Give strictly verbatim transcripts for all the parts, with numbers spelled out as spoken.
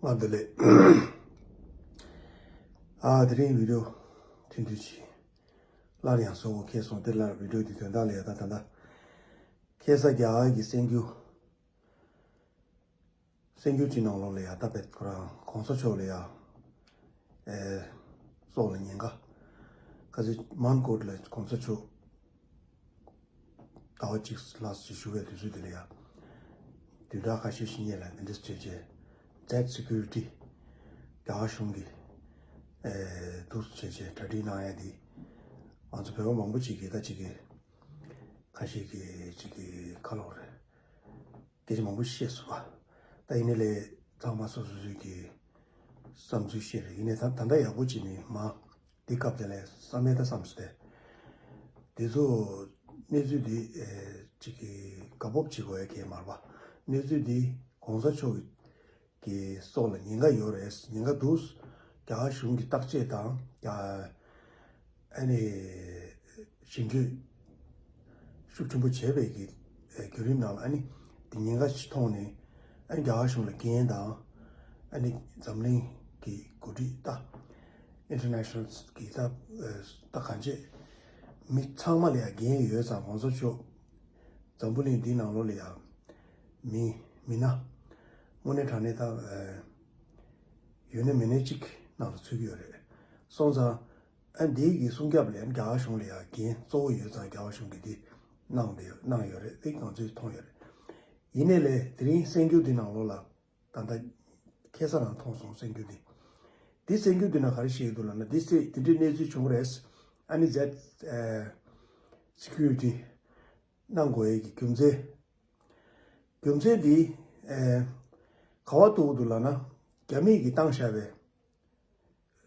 ང་བདེ་ལེགས། ཨ་དེ་རིང་བི་ཌིའོ་ཐུང་ཐུང་ཅིག་སླར་ཡང་བཟོ་དགོས་ཁེལ་སོང་། དེ་ལ་བི་ཌིའོ་དེ་དོན་དག་ལ་ཡ་ད་ད་ད་ཁ་སང་རྒྱ་གར་གྱི་གསར་འགྱུར། གསར་འགྱུར་གྱི་ནང་ལོགས་ལ་ཡ་ད་བེད་ཁོ་རང་གོང་ས་མཆོག་ལ་ཡ་ཨེ་སྲོག་ལ་ཉེན་ཁ། ཁ་སང་མོན་གྷོ་ལ་གོང་ས་མཆོག་ཟླ་བ་གཅིག་ལྷག་ཅིག་བཞུགས་པའི་དུས་ཚོད་དེ་ལ་ཡ། བདུན་ཕྲག་ཁ་ཤས་ཤིག་སྔོན་ལ་འདི་འདྲ་བྱས་རྗེས་ཛེད་སི་ཀུ་རི་ཊི་རྒྱ་གར་གཞུང་གིས་ཨེ་འདུག་བྱས་རྗེས་གྲ་སྒྲིག་གནང་ཡ་འདི། ང་ཚོ་བོད་པ་མང་པོ་ཅིག་གིས་ད་ཅིག་གིས་ཁ་ཤས་ཀྱིས་ཅིག་གིས་ཁ་ལོག་རེད། སྐད་ཆ་མང་པོ་བཤད་སོང་བ། ད་ཡིན་ནའི་ལས་ཚང་མ་སོ་སོ་སོའི་གི་བསམ་ཚུལ་བཤད་རེད། ཡིན་ནའི་ད་ད་ལྟ་ཡག་པོ་བྱས་ནས་མ་འདི་སྐབས་དེ་ལས་བསམ་མེད་ད་བསམ་སོང་སྟེ། དེ་ཚོ་གནས་ཚུལ་འདི་ཨེ་ཅིག་གི་དགའ་སྤོབས་བྱེད་དགོས་ཡ་གང་ཡང་མ་རེད་པ། གནས་ཚུལ་འདི་གོང་ས་མཆོག་གི་གི་སྲོག་ལ་ཉེན་ཁ་ཡོད་རེད། ཉེན་ཁ་འདུག་རྒྱ་གར་གཞུང་གི་བརྟག་དཔྱད་དང་རྒྱ་ཨ་ནི་ཞིབ་འཇུག་ཤུགས་ཆེན་པོ་བྱས་པའི་གི་བརྒྱུད་རིམ་ནང་ལ་ཨ་ནི་དེ་ཉེན་ཁ་ཞིག་མཐོང་ནས་ཨ་ནི་རྒྱ་གར་གཞུང་ལ་འགན་དང་ཨ་ནི་འཛམ་གླིང་གི་འགོ་ཁྲིད་ད་ཨིན་ཊར་ནེ་ཤ་ནལ་གི་ད་ད་གང་བྱེད་མི་ཚང་མ་ལ་ཡང་འགན་ཡོད་ཙང་གོང་ས་མཆོག་འཛམ་བུ་གླིང་འདིའི་ནང་ལོགས་ལ་ཡང་མི་མི་སྣ་དངོས་གནས་དྲང་གནས་ད་ཡོད་ན་མེད་ན་གཅིག་ནང་དུ་ཚུད་ཀྱི་ཡོད་རེད། སོང་ཙང་ཨ་འདིའི་གི་སྲུང་སྐྱོབ་ལ་ཡང་རྒྱ་གར་གཞུང་ལ་ཡང་འགན་གཙོ་བོ་ཡོད་ཙང་རྒྱ་གར་གཞུང་གིས་འདི་གནང་བསྡད་གནང་ཡོད་རེད། དེ་ང་ཚོས་མཐོང་ཡོད་རེད། ཡིན་ནའི་ལས་དེ་རིང་གསར་འགྱུར་འདི་ནང་ལོགས་ལ་ད་ལྟ་ཁ་སང་རང་མཐོང་སོང་གསར་འགྱུར་འདི། འདི་གསར་འགྱུར་འདི་ནང་ག་རེ་བཤད་ཀྱི་འདུག་ལབ་ན་འདི་སེ་འདི་འདྲའི་གནས་ཚུལ་བྱུང་རེད། ཨ་ནི་ཛེད་ཨེ་སི་ཀུ་རི་ཊི་གནང་དགོས་ཡས་ཀྱི་རྒྱུ་མཚན། རྒྱུ་མཚན་འདི་ཨེ་ག་བ་གཏུགས་འདུག་ལབ་ན་རྒྱ་མིས་ཀྱིས་བཏང་བཞག་པའི་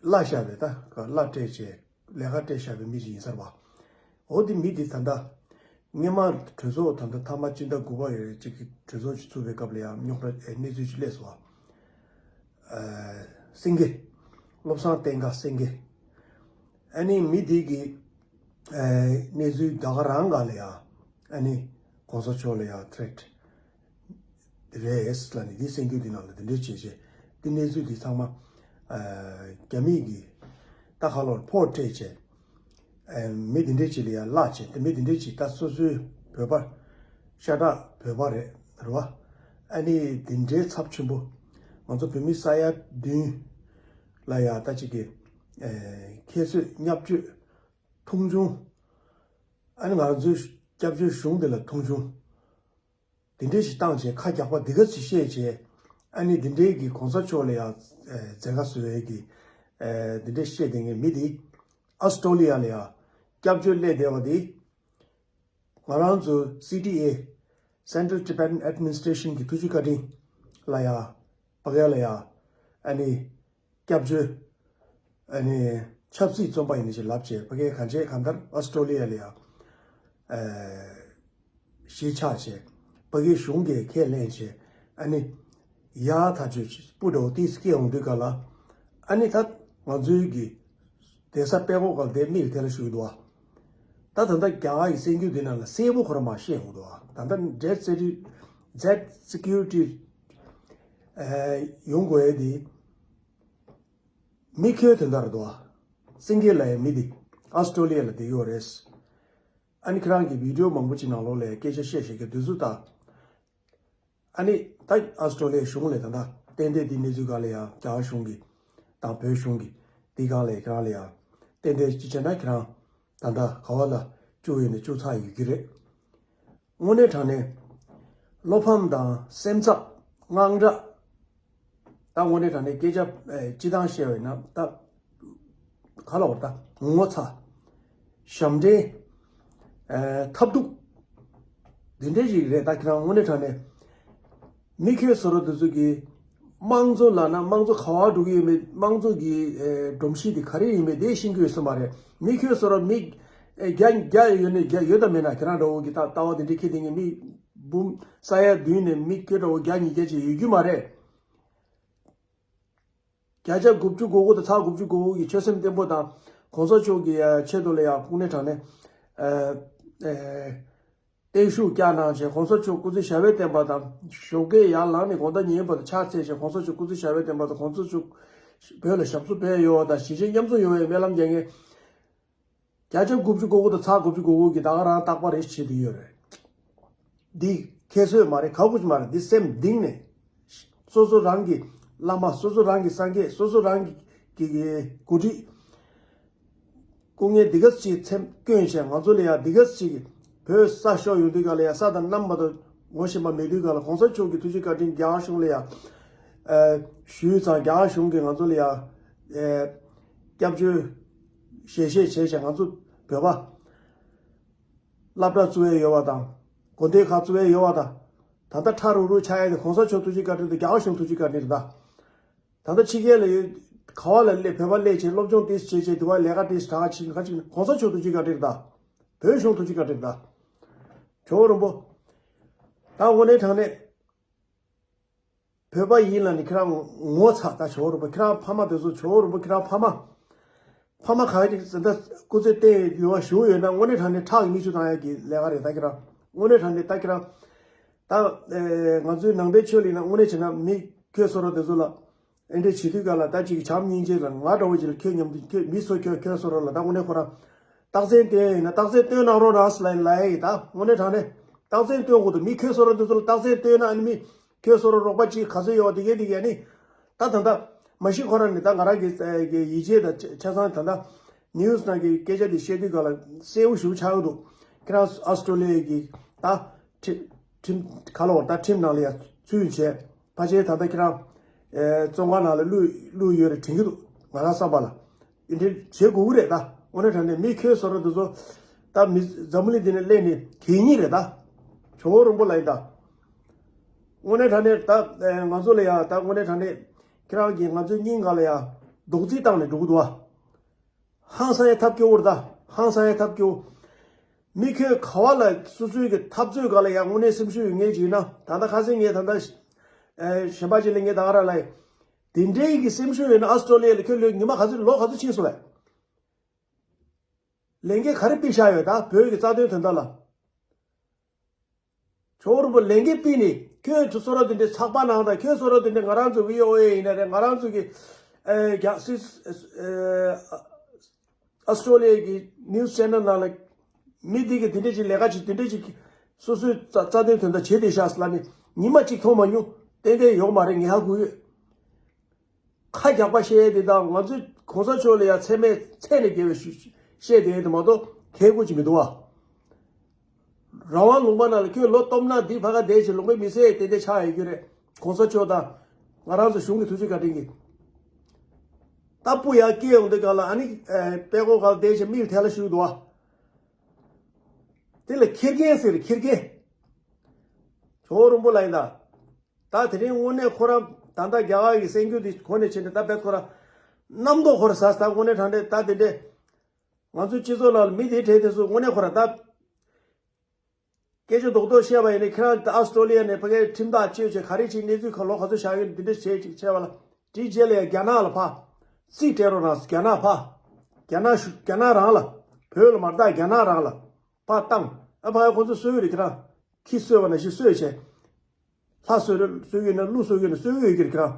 གླ་བཞག་པའི་ད་ག་གླ་སྤྲད་བྱས་ལས་ཀ་སྤྲད་བཞག་པའི་མི་ཞིག་ཡིན་ས་རེད་པ། འོ་འདི་མི་འདི་ད་ལྟ་སྔོན་མ་གྲོས་ཚོགས་ད་ལྟ་མཐའ་མ་སྤྱི་ཟླ་དགུ་པ་ཡོད་རེད་ཅིག་གི་གྲོས་ཚོགས་ཅིག་ཚུགས་པའི་སྐབས་ལ་ཡང་རྙོག་དྲ་ཨེ་གནས་ཚུལ་ཅིག་སླེབས་སོང་བ། ཨེ་སེང་གེ། བློ་བཟང་བསྟན་དགའ་སེང་གེ། ཨ་ནི་མི་འདི་གི་ཨེ་གནས་ཚུལ་ད་ག་རང་ག་ལ་ཡང་ཨ་ནི་གོང་ས་མཆོག་ལ་ཡང་ཐི་རེ་ཊི་རེད་ལབ་ནས་འདི་གསར་འགྱུར་འདི་ནང་ལ་འདི་འདྲའི་བྱས་བྱས་འདི་གནས་ཚུལ་འདི་ཚང་མ་ཨེ་རྒྱ་མིས་ཀྱིས་ད་ག་ལོར་ཕོག་སྤྲད་བྱས། ཨེ་མི་འདི་འདྲའི་ཅིག་ལ་ཡང་བརླག་བྱས་ཏེ་མི་འདི་འདྲའི་ཅིག་ད་སོ་སོའི་བོད་པ་ཤ་ཁྲག་བོད་པ་རེད་རེད་བ། ཨ་ནི་འདི་འདྲའི་ཚབས་ཆེན་པོ་ང་ཚོ་བོད་མི་ས་ཡ་བདུན་ལ་ཡང་ད་ཅིག་གི་ཨེ་ཁྱད་གསོད་བརྙས་བཅོས་མཐོང་ཆུང་། ཨ་ནི་ང་ཚོའི་སྐྱབས་བཅོལ་གཞུང་འདི་ལ་མཐོང་ཆུང་། དེ་འདྲའི་ཞིག་བཏང་བྱས་ཁ་རྒྱག་པ་འདི་ག་ཚོད་བཤད་བྱས། ཨ་ནི་དེ་འདྲའི་གི་གོང་ས་མཆོག་ལ་ཡང་མཛད་དཀའ་བཟོ་བའི་གི་དེ་འདྲའི་བཤད་བསྡད་མཁན་མི་འདི་ཨ་སི་ཀྲོ་ལི་ཡ་ལ་ཡང་སྐྱབས་བཅོལ་སླེབས་བསྡད་པ་འདི་ང་རང་ཚོ་སི་ཊི་ཨེ་Central Tibetan Administration གི་ཐུགས་རྗེ་བཀའ་དྲིན་ལ་ཡང་ཕ་གི་ལ་ཡང་ཨ་ནི་སྐྱབས་བཅོལ་ཨ་ནི་ཆབ་སྲིད་བཙོན་པ་ཡིན་ནི་ཞེས་ལབ་བྱས་ཕ་གིའི་གང་བྱས་གང་ལྟར་ཨོ་སི་ཀྲོ་ལི་ཡ་ལ་ཡ་ཨ་གཞིས་ཆགས་བྱས་ཕ་གིའི་གཞུང་གིས་ཁས་ལེན་བྱས་ཨ་ནི་ཡ་ཐག་ཆོད་སྤུ་འདྲ་བོ་ཏིས་སྐྱེ་འོང་དུས་ག་ལ་ཨ་ནི་ད་ང་ཚོའི་གི་བསྡད་ས་དཔེ་ཁོག་ག་ལ་བསྡད་མིག་དེ་ལ་ཞུགས་འདུག་ཨ། ད་ད་ལྟ་རྒྱ་གར་གྱི་གསར་འགྱུར་འདི་ནང་ལ་གསལ་པོ་ཁོ་རང་མ་བཤད་འོང་འདུག་ཨ། ད་ལྟ་ཛེད་སི་ཀུ་རི་ཊི་ཛེད་སི་ཀུ་རི་ཊི་ཨ་ཡོང་དགོས་ཡས་དེ། མི་ཁྱོད་དོན་དག་རེད་དོ། སེང་གེ་ལ་ཡང་མི་འདི་ཨ་སི་ཀྲོ་ལི་ཡ་ལ་བསྡད་ཡོད་རེད། ཨ་ནི་ཁྱེད་རང་གི་བི་ཌིའོ་མང་པོ་ཅིག་ནང་ལོགས་ལ་སྐད་ཆ་བཤད་བཤད་ཀྱི་དུས་ཚོད་དང་། ཨ་ནི་ད་ཨ་སི་ཀྲོ་ལི་ཡའི་གཞུང་ལ་ད་ལྟ་ཏན་ཏན་འདི་གནས་ཚུལ་སྒང་ལ་ཡང་རྒྱ་གར་གཞུང་གི་དང་བོད་གཞུང་གི་འདི་སྒང་ལ་ཁྱེད་རང་ལ་ཡང་ཏན་ཏན་ཅི་བྱས་ན་ཁྱེད་རང་ད་ལྟ་ག་བ་ལ་བཅུག་ཡོད་ན་བཅུག་ཚར་ཡོད་ཀྱི་རེད། དངོས་གནས་དྲང་གནས་བློ་ཕམ་དང་སེམས་འཚབ་དངངས་སྐྲག་ད་དངོས་གནས་དྲང་གནས་སྐད་ཆ་ཨེ་སྤྱི་བཏང་བཤད་པ་ཡིན་ན་ད་ག་ལ་བར་ད་ངོ་ངོ་ཚ་ཞབས་འདྲེན་ཨེ་ཐབས་སྡུག་འདི་འདྲའི་ཞིག་རེད། ད་ཁྱེད་རང་དངོས་གནས་དྲང་གནས་མི་ཁྱོད་བཟོ་འདྲ་འདི་ཚོ་གིས་དམངས་གཙོ་ལབ་ན་དམངས་གཙོ་ག་བ་འགྲོ་གི་ཡོད་མེད་དམངས་གཙོ་གི་ཨེ་སྒྲོམ་གཞི་དེ་ག་རེ་ཡིན་མེད་དེ་ཤེས་ཀྱི་ཡོད་ས་མ་རེད། མི་ཁྱོད་བཟོ་འདྲ་མི་ཨེ་བརྒྱ་བརྒྱ་ཡོད་ནས་བརྒྱ་ཡོད་དམ་མེད་ན་ཁྱེད་རང་འདྲ་བོ་གི་ད་ལྟ་བ་དེ་འདྲའི་ཁྱེད་དེ་ངས་མི་འབུམ་ས་ཡ་བདུན་ནས་མི་ཁྱོད་འདྲ་བོ་བརྒྱ་ཉིས་བརྒྱ་ཅིག་ཡོད་རྒྱུ་མ་རེད། བརྒྱ་ཆ་དགུ་བཅུ་གོ་དགུ་དང་ཚེག་དགུ་བཅུ་གོ་དགུ་གི་ཆོད་སེམས་བརྟན་པོ་དང་གོང་ས་མཆོག་གི་ཡ་ཆེད་དུ་ལ་ཡ་དངོས་གནས་དྲང་གནས་ཨ་ཨ་ བརྟན་བཞུགས་བསྐྱངས་གནང་བྱས། གོང་ས་མཆོག་སྐུ་ཚེ་ཞབས་པད་བརྟན་པ་དང་། ཞོགས་ཀས་ཡར་ལངས་ནས་དགོང་དག་ཉལ་བར་དུ་ཕྱག་འཚལ་བྱས། གོང་ས་མཆོག་སྐུ་ཚེ་ཞབས་པད་བརྟན་པ་དང་། གོང་ས་མཆོག་བོད་ལ་ཞབས་སོར་ཕེབས་ཡོང་བ་དང་། གཞིས་བྱེས་མཉམ་འཛོམས་ཡོང་བའི་སྨོན་ལམ་རྒྱག་མཁན་བརྒྱ་ཆ་དགུ་བཅུ་གོ་དགུ་དང་ཚེག་དགུ་བཅུ་གོ་དགུ་གིས་ད་ག་རང་རྟག་པར་རེ་བྱེད་དུ་ཡོད་རེད། འདི་ཁྱད་གསོད་མ་རེད། ག་གུ་ཅི་མ་རེད། འདི་སེམས་གཏིང་ནས་སོ་སོ་རང་གི་བླ་མ། སོ་སོ་རང་གི་སངས་རྒྱས། སོ་སོ་རང་གི་གི་གི་འགོ་ཁྲིད། སྐུ་ངལ་འདི་ག་ཅིག་སེམས་བསྐྱོན་བྱས། ང་ཚོ་ལ་ཡང་འདི་ག་ཅིག་བོད་ས་ཤོར་ཡོང་དུས་ག་ལ་ཡང་ས་དང་གནམ་མ་གཏོགས་ངོ་ཤེས་པ་མེད་དུས་ག་ལ། གོང་ས་མཆོག་གི་ཐུགས་རྗེ་བཀའ་དྲིན་རྒྱ་གར་གཞུང་ལ་ཡང་ཨ་ཞུས་ཙང་། རྒྱ་གར་གཞུང་གིས་ང་ཚོ་ལ་ཡང་ཨ་སྐྱབས་བཅོལ་ཞལ་བཞེས་བྱས་བྱས། ང་ཚོ་བོད་པ་སློབ་གྲྭ་བཙུགས་ཡས་ཡོད་པ་དང་། དགོན་སྡེ་ཁག་བཙུགས་ཡས་ཡོད་པ་དང་། ད་ལྟ་ཁྲ་རུག་རུག་ཆགས་ཡས་དེ་གོང་ས་མཆོག་ཐུགས་རྗེ་བཀའ་དྲིན་དང་། རྒྱ་གར་གཞུང་ཐུགས་རྗེ་བཀའ་དྲིན་རེད་ད། ད་ལྟ་ཕྱི་རྒྱལ་ལ་ཡོད། ག་བ་ལ་སླེབས། བོད་པ་སླེབས་བྱས་སློབ་སྦྱོང་ཏོག་ཙམ་བྱས་བྱས། དེ་བ་ལས་ཀ་ཏོག་ཙམ་དྲག་ཅིག་ཁ་ཅིག་གོང་ས་མཆོག་ཐུགས་རྗེ་བཀའ་དྲིན་རེད་ད། བོད་གཞུང་ཐུགས་རྗེ་བཀའ་དྲིན་རེད་ད། ཇོ་བོ་རིན་པོ། ད་དངོས་གནས་དྲང་གནས་བོད་པ་ཡིན་ལབ་ནས་ཁྱེད་རང་ངོ་ཚ་ད། ཇོ་བོ་རིན་པོ་ཁྱེད་རང་ཕ་མ་དེ་ཚོ། ཇོ་བོ་རིན་པོ་ཁྱེད་རང་ཕ་མ། ཕ་མ་ག་གི་ཟེར་ད་སྐུ་ཚེ་བརྟན་ཡོད་པ་བཞུགས་ཡོད་ན། དངོས་གནས་དྲང་གནས་ཁྲག་གི་མིག་ཆུ་བཏང་ཡ་གི་ལས་ཀ་རེད་ད་ཁྱེད་རང་། དངོས་གནས་དྲང་གནས་ད་ཁྱེད་རང་ད་ཨེ་ང་ཚོའི་ནང་པའི་ཆོས་ལ་ཡིན་ན། དངོས་གནས་བྱས་ན་མི་ཁྱོད་བཟོ་འདྲ་དེ་ཚོ་ལ་ཨེ་འདྲས་བྱེད་དུས་ག་ལ། ད་ཅིག་བྱམས་སྙིང་རྗེ་ལ། ང་འདྲ་བོ་ཅིག་ལ་ཁྱོད་མཉམ་དུ་ཁྱོད་མི་ཚོ་ཁྱོད་ཁྱོད་བཟོ་འདྲ་ལ་ད་དངོས་གནས་ཁོ་རང་རྟགས་མཚན་སྟོན་ཡ་ཡིན་ན་རྟགས་མཚན་སྟོན་གནང་རོགས་གནང་ཟེར་ལབ་ཡ་ཡིན་ད། དངོས་གནས་དྲང་གནས་རྟགས་མཚན་སྟོན་དགོས་འདུག་མི་ཁྱོད་བཟོ་འདྲ་དེ་ཚོ་ལ་རྟགས་མཚན་སྟོན་ན། ཨ་ནི་མི་ཁྱོད་བཟོ་འདྲ་རོགས་པ་ཅིག་ག་ཚོད་ཡོད་པ་དེ་གས་དེ་གས་ནི། ད་ད་ལྟ་མ་གཞི་ཁོ་རང་ནི་ད་ང་རང་གི་ཨེ་གི་ཡིད་ཆེས་དང་ཆ་ཚང་། ད་ལྟ་ནིའུ་སི་ནང་གི་སྐད་ཆ་དེ་བཤད་དུས་ག་ལ་གསལ་པོ་ཞེ་པོ་ཆགས་ཀྱི་འདུག་ཁྱེད་རང་ཨོ་སི་ཀྲོ་ལི་ཡ་གི་ད་ཁྲིམས་ཁྲིམས་ག་ལ་བར་ད་ཁྲིམས་ནང་ལ་ཡ་ཚུད་བྱས། ཕལ་ཆེར་ད་ལྟ་ཁྱེད་རང་ཨེ་བཙོན་ཁང་ནང་ལ་བླུགས་བླུགས་ཡོད་རེད་དྲན་གྱི་འདུག་ང་རང་བསམ་པ་ལ། འདི་འདྲ་བྱེད་དགོས་ཀྱི་རེད་ད། དངོས་གནས་དྲང་གནས་མི་ཁྱོད་བཟོ་འདྲ་དེ་ཚོ་ད་མི་འཛམ་བུ་གླིང་འདི་ནས་སླེབས་ནས་གད་སྙིགས་རེད་ད། ཇོ་བོ་རིན་པོ་ལབ་ཡིན་ད། དངོས་གནས་དྲང་གནས་ད་ཨེ་ང་ཚོ་ལ་ཡ་ད་དངོས་གནས་དྲང་གནས་ཁྱེད་རང་གིས་ང་ཚོའི་སྙིང་ག་ལ་ཡ་རྡོག་རྫིས་བཏང་ནས་འགྲོ་གི་འདུག་བ། ཧང་སང་ཡ་ཐབས་སྐྱོ་བོ་རེད་ད། ཧང་སང་ཡ་ཐབས་སྐྱོ་བོ། མི་ཁྱོད་ག་བ་ལ་སོ་སོའི་གི་འཐབ་རྩོད་ག་ལ་ཡ་དངོས་གནས་སེམས་ཤུགས་ཡོད་མཁན་ཅིག་ཡིན་ན། ད་ལྟ་ཁ་སང་ངས་ད་ལྟ་ཨེ་གཞན་པ་ཅིག་ལ་ངས་ད་ག་རང་ལབ་ཡིན། དེ་འདྲའི་གི་སེམས་ཤུགས་ཡོད་ན་ཨོ་སི་ཀྲོ་ལི་ཡ་ལ་ཁྱོད་ལོ་ཉི་མ་ག་ཚོད་ལོ་ག་ཚོད་ཕྱིན་སོང་བས། ལས་འགན་ག་རེ་ཕུལ་བཞག་ཡོད་ད། བོད་ཀྱི་རྩ་དོན་དོན་དག་ལ། ཇོ་བོ་རིན་པོ་ལས་འགན་ཕུལ་ནས་ཁྱོད་ཚོ་བཟོ་འདྲ་དེ་འདྲའི་ཚགས་པར་ནང་དང་། ཁྱོད་བཟོ་འདྲ་དེ་འདྲའི་ང་རང་ཚོ་བྷི་ཨོ་ཨེ་ཡིན་ན་རེད། ང་རང་ཚོ་གི་ཨེ་རྒྱ་སི་ཨེ་ཨོ་སི་ཀྲོ་ལི་ཡ་གི་ནིའུ་སི་ཆེ་ནལ་ནང་ལ་མི་དེ་གི་དེ་འདྲ་ཅིག་ལས་ཀ་ཅིག་དེ་འདྲ་ཅིག་སོ་སོའི་རྩ་རྩ་དོན་དོན་དག་བྱེད་བསྡད་ཤག་ཟེར་ལབ་ནས་ཉི་མ་གཅིག་མཐོང་མ་མྱོང་། ཏན་ཏན་ཡོང་མ་རེད། ངས་ཧ་གོ་ཡོད། ཁ་རྒྱག་པ་བཤད་ཡས་དེ་དང་། ང་ཚོས་གོང་ས་མཆོག་ལ་ཡང་མཚན་སྨད་ཚད་ནས་བརྒལ་བའི་ཞུ་བཤད་བསྡད་ཡས་དེ་མ་གཏོགས་གལ་དགོས་ཀྱི་མི་འདུག་བ། རང་དབང་ལུང་པ་ནང་ལ་ཁྱོད་ལོ་སྟོབས་ན་འདི་ཕ་ག་བསྡད་བྱས་ལུང་པའི་མི་སེར་ཏན་ཏན་ཆགས་ཡོད་རྒྱུ་རེད། གོང་ས་མཆོག་དང་ང་རང་ཚོ་གཞུང་གི་ཐུགས་རྗེ་བཀའ་དྲིན་གྱིས། ད་སྤུ་ཡར་སྐྱེས་ཡོང་དུས་ག་ལ་ཨ་ནི་ཨེ་དཔྲལ་ཀོ་ག་ལ་བསྡད་བྱས་མིག་ལ་ཐལ་ལ་ཞུགས་འདུག་བ། དེ་ལ་ཁེར་རྐྱང་ཟེར། ཁེར་རྐྱང་། ཇོ་བོ་རིན་པོ་ལ་ཡིན་ད། ད་དེ་རིང་དངོས་གནས་ཁོ་རང་ད་ལྟ་རྒྱ་གར་གྱི་གསར་འགྱུར་དེ་གོ་ནས་བྱས་ནས་ད་དཔེ་ཁོ་རང་རྣམ་རྟོག་ཁོ་རང་ཟ་ཟ། དངོས་གནས་དྲང་གནས་ད་དེ་འདྲས་ང་ཚོའི་སྤྱི་ཚོགས་ནང་ལ་མི་དེ་གྲས་དེ་ཚོ་དངོས་གནས་ཁོ་རང་ད་སྐད་ཆ་རྡོག་རྡོག་བཤད་པ་ཡིན་ན། ཁྱེད་རང་ད་ཨ་སི་ཀྲོ་ལི་ཡ་ནས་ཕ་གིའི་ཁྲིམས་ཐག་གཅོད་བྱས་ག་རེ་བྱས་གནས་ཚུལ་ག་ལོ་ག་ཚོད་བཞག་ཡོད་འདི་འདྲས་བྱས་ཅིག་བྱས་པ་ལ། དེའི་རྗེས་ལ་ཡང་རྒྱ་ནག་ལ་ཕར་རྩིས་སྤྲད་རོགས་གནང་། རྒྱ་ནག་ཕར་རྒྱ་ནག་ཞུ་རྒྱ་ནག་རང་ལ། བོད་ལ་མ་བལྟ་རྒྱ་ནག་རང་ལ་ཕར་བཏང་། ཨ་ཕ་གི་ཁོང་ཚོ་གསོད་ཀྱི་རེད། ཁྱེད་རང་ཁྱི་གསོད་པ་ནང་བཞིན་གསོད་བྱས། ལྷ་གསོད་གསོད་ཀྱི་ཡོད་ན་ཀླུ་གསོད་ཀྱི་ཡོད་ན་གསོད་ཀྱི་ཡོད་ཀྱི་རེད། ཁྱེད་རང་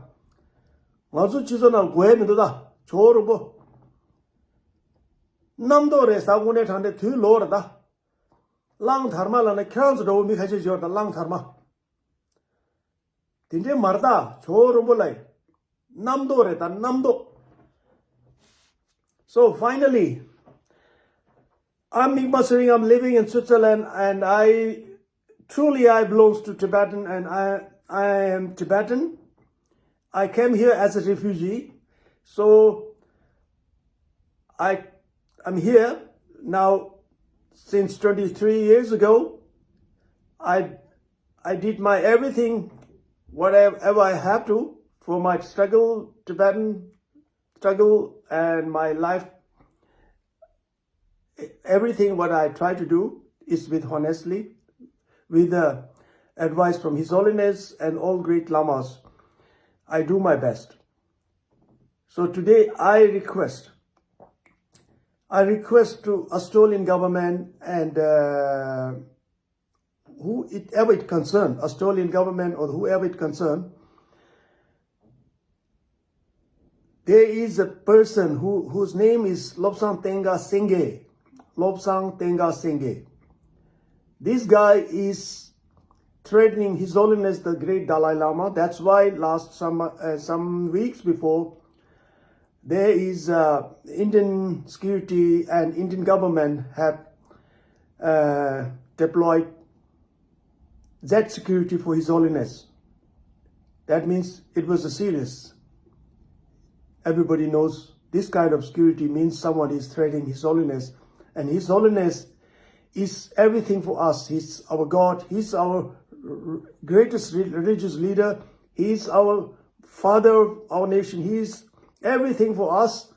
ང་ཚོ་སྤྱི་ཚོགས་ནང་དགོས་ཡ་མི་འདུག་ད། ཇོ་བོ་རིན་པོ། རྣམ་རྟོག་རེད་ཟ། དངོས་གནས་དྲང་གནས་དུས་ལོག་རེད་ད། གླང་དར་མ་ལབ་ན་ཁྱེད་རང་ཚོ་འདྲ་བོ་མི་ཁ་ཤས་ཡོད་རེད་ད། གླང་དར་མ། དེ་འདྲའི་མ་རེད་ད། ཇོ་བོ་རིན་པོ་ལགས། རྣམ་རྟོག་རེད་ད། རྣམ་རྟོག So finally, I'm Mi'kmaq Tsering. I'm living in Switzerland, and I truly I belongs to Tibetan, and I I am Tibetan. I came here as a refugee, so I I'm here now since twenty-three years ago. I I did my everything, whatever I have to, for my struggle, Tibetan struggle, and my life. Everything what I try to do is with honestly, with the advice from His Holiness and all great lamas. I do my best. So today I request, I request to Australian government and uh, whoever it concern, Australian government or whoever it concern, there is a person who, whose name is Lobsang Tenga Singye. Lobsang Tenga Singye. This guy is threatening His Holiness the Great Dalai Lama. That's why last some, uh, some weeks before, there is, uh, Indian security and Indian government have, uh, deployed Z security for His Holiness. That means it was a serious. Everybody knows this kind of security means someone is threatening His Holiness. And His Holiness is everything for us. He's our God. He's our r-, r-, greatest re-, religious leader. He's our father of our nation. He is everything for us.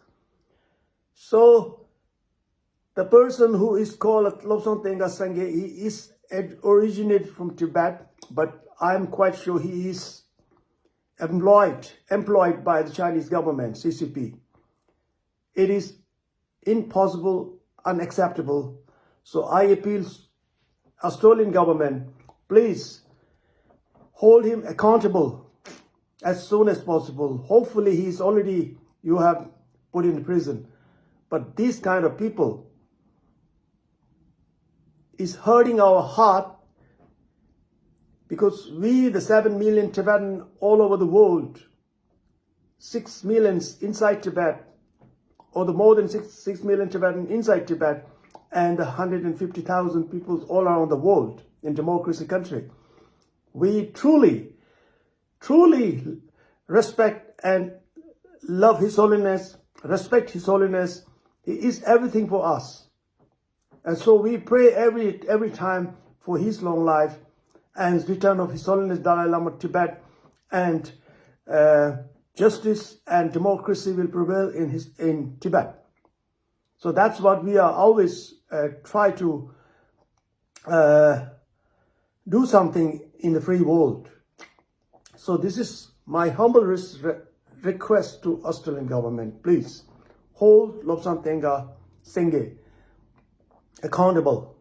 So, the person who is called Lobsang Tenga Sangye, he is ed-, originated from Tibet, but I'm quite sure he is employed, employed by the Chinese government, C C P. It is impossible, unacceptable. So I appeal Australian government, please hold him accountable as soon as possible. Hopefully, he is already, you have put in prison. But this kind of people is hurting our heart because we, the seven million Tibetan all over the world, six millions inside Tibet, or the more than six, six million Tibetan inside Tibet, and the hundred and fifty thousand people all around the world in democracy country. We truly, truly respect and love His Holiness, respect His Holiness. He is everything for us. And so we pray every, every time for his long life and return of His Holiness Dalai Lama to Tibet, and, uh, justice and democracy will prevail in his, in Tibet. So that's what we are always, uh, try to, uh, do something in the free world. So this is my humble res-, re-, request to Australian government. Please hold Lobsang Tenga Singye accountable.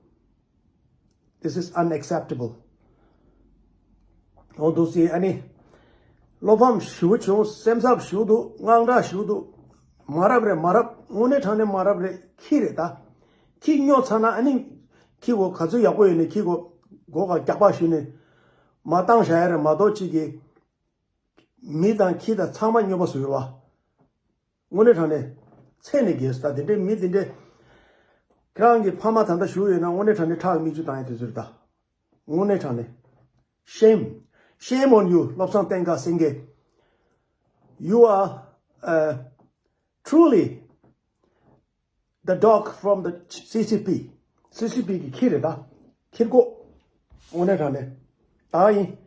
This is unacceptable. འོ་འདུག་སེ་ཨ་ནི། བློ་ཕམ་ཞེ་པོ་བྱུང་། སེམས་འཚབ་ཞེ་པོ་འདུག་དངངས་སྐྲག་ཞེ་པོ་འདུག་མ་རབས་རེད། མ་རབས། དངོས་གནས་དྲང་གནས་མ་རབས་རེད། ཁྱི་རེད་ད། ཁྱི་སྨྱོ་ཚར་ན་ཨ་ནི། ཁྱི་གོ་ག་ཚོད་ཡག་པོ་ཡོད་ནས་ཁྱི་གོ་སྒོ་ཁ་རྒྱག་པ་ཞུས་ནས་མ་བཏང་བཞག་ཡ་རེད་མ་གཏོགས། གཅིག་གིས་མི་དང་ཁྱི་དང་ཚང་མ་སྨྱོ་པ་བཟོ་ཡོད་པ། དངོས་གནས་དྲང་གནས། ཚད་ནས་བརྒལ་སོང་། ད་དེ་འདྲའི་མི་དེ་འདྲའི། ཁྱེད་རང་གི་ཕ་མ་ད་ལྟ་བཞུགས་ཡོད་ན་དངོས་གནས་དྲང་གནས་ཁྲག་མིག་ཆུ་བཏང་ཡ་དེ་ཚོ་རེད་ད། དངོས་གནས་དྲང་གནས། Shame. Shame on you, Lobsang Tenga Singye. You are, uh, truly the dog from the C C P. C C P གི་ཁྱི་རེད་ད། ཁྱི་རྒོད། དངོས་གནས་དྲང་གནས། ད་ཡིན།